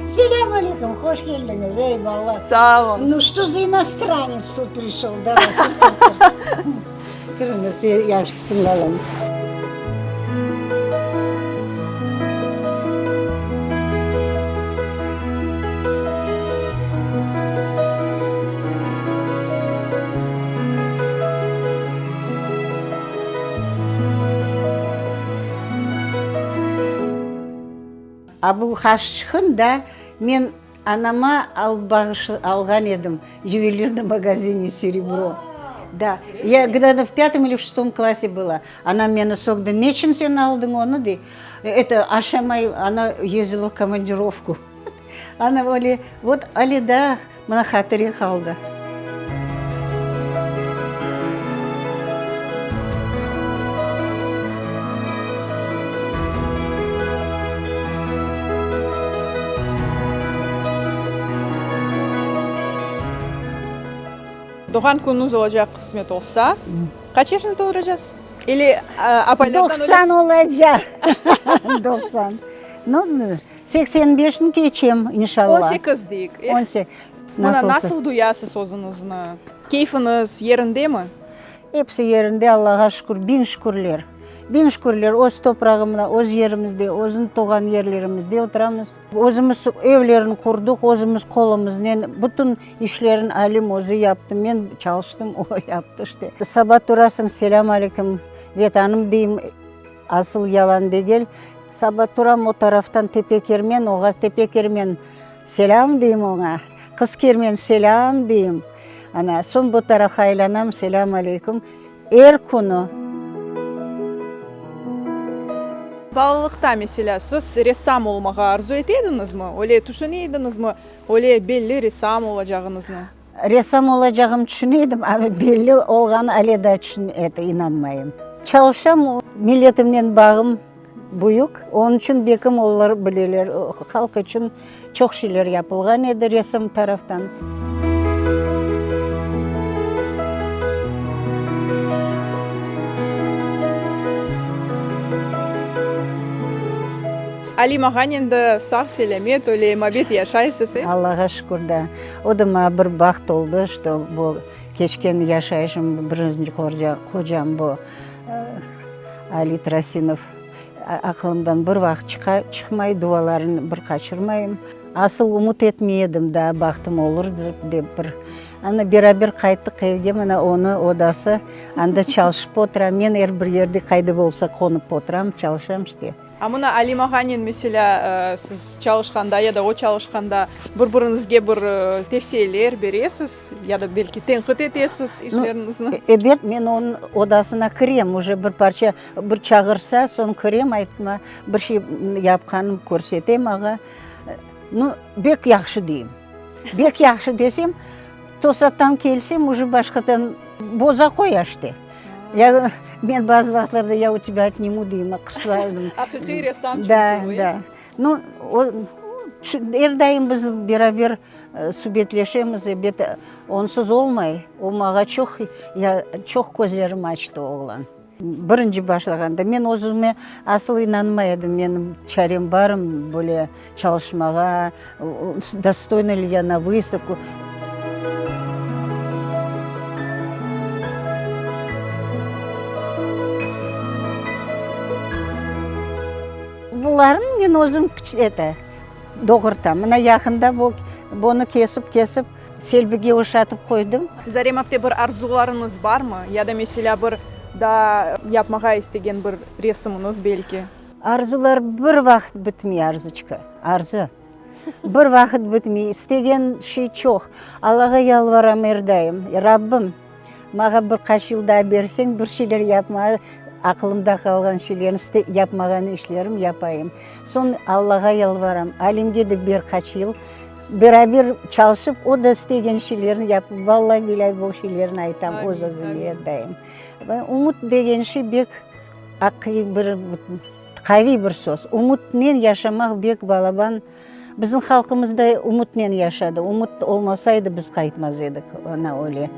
Selâm aleyküm, hoş keldiñiz, ey bala. Sağ oluñız. Nu, что за иностранец тут пришел, давай. Kiriñiz, yaşlısıñ balam. A bu haşçıqın da men anama alıp bağış alğan edim yuvelirnıy magazine Serebro. Da, ya gde-to v pyatom ili v şestom klasse byla. Anam meni sögdi, neçün sen aldıñ onı, dey. Eto, aşamay, ana yezdila v komandirovku. Ana öyle, vot ale daa mına hatire qaldı. Doğğan künüñiz olacaq qısmet olsa, qaç yaşını tolduracağız? Ili apaylardan öyle... 90 olacaq. 90. Nu, 85-ni keçem, inşallah. 18 deyik. Mına nasıl duyasız özüñizni? Keyfiñiz yerindemi? Episi yerinde, Allağa şükür, biñ şükürler. Biñ şükürler, öz toprağımda, öz yerimizde, özüñ doğğan yerlerimizde oturamız. Özümiz evlerini qurdıq, özümiz qolumıznen, bütün işlerini Alim özü yaptı, men çalıştım, o yaptı işte. Saba turasıñ, selâm aleyküm, Vetanım deyim, asıl yalan degil. Saba turam, o taraftan Tepe Kermen, oğa Tepe Kermen, selâm deyim oña, Qız Kermen, selâm deyim. Ana, soñ bu tarafqa aylanam, selâm aleyküm. Er künü. Balalıqta, meselâ, siz ressam olmağa arzu ete ediñizmi? Öyle tüşüne ediñizmi, öyle belli ressam olacağıñıznı? Ressam olacağım tüşüne edim, amma belli olğanı ale daa et, inanmayım. Çalışam, milletimnen bağım büyük, onıñ içün bekim olar bileler, halq içün çoq şeyler yapılğan edi resim taraftan. Alim ağanen endi sağ-selâmet, öyle mabet yaşaysız, e? Allağa şükür da. O da maña bir baht oldı, şto bu keçken yaşayışım, birinci qocam bu Ali Trasinov aqılımdan bir vaqıt çıqmay, dualarını bir qaçırmayım. Asıl ümüt etmey edim daa bahtım olur dep bir. Ana beraber qayttıq evge, mına onı odası, anda çalışıp otura, men er bir yerde qayda bolsa qonıp oturam, çalışam işte. A mına Alim ağanen, meselâ, siz çalışqanda ya da o çalışqanda bir-biriñizge bir tevsiyeler beresiz ya da belki tenqit etesiz işleriñizni? Ebet, men onıñ odasına kirem, uje bir parça, bir çağırsa, soñ kirem, aytma, bir şey yapqanım körsetem ağa. Nu, bek yahşı deyim. Bek yahşı desem, tosattan kelsem, uje başqadan boza qoya işte. Ya, men bazı vaqıtlarda ya u tebâ otnimu deyim, qıslardım. Aqiqiy ressam çünki Da, da. Nu, o, er daim biz beraber subetleşemiz, ebet, onsuz olmay. O maña çoq, ya, çoq közlerim açtı oğlan. Birinci başlağanda men özüme asıl inanmay edim, menim çarem barmı böyle çalışmağa, dostoyna li ya na vıstavku. Bularnı men özüm eto, doğurtam. Mına yaqında bu, bunı kesip-kesip selbige oşatıp qoydım. Zarem apte, bir arzularıñız barmı? Ya da meselâ bir daa yapmağa istegen bir resimiñiz belki? Arzular bir vaqıt bitmey, Arzıçka, arzı. Bir vaqıt bitmey, istegen şey çoq. Allağa yalvaram er daim, Rabbim, maña bir qaç yıl daa berseñ, bir şeyler yapmağa, aqılımda qalğan şeylerni, yapmağan işlerim yapayım. Soñ Allağa yalvaram, Alimge de ber qaç yıl, beraber çalışıp, o da istegen şeylerni yapıp, vallahi-billahi bu şeylerni aytam öz-özüme er daim. Ümüt degen şey bek Aqiqiy bir, qaviy bir söz. Ümütnen yaşamaq bek balaban. Bizim halqımız da ümütnen yaşadı. Ümüt olmasaydı, biz qaytmaz edik, ana öyle.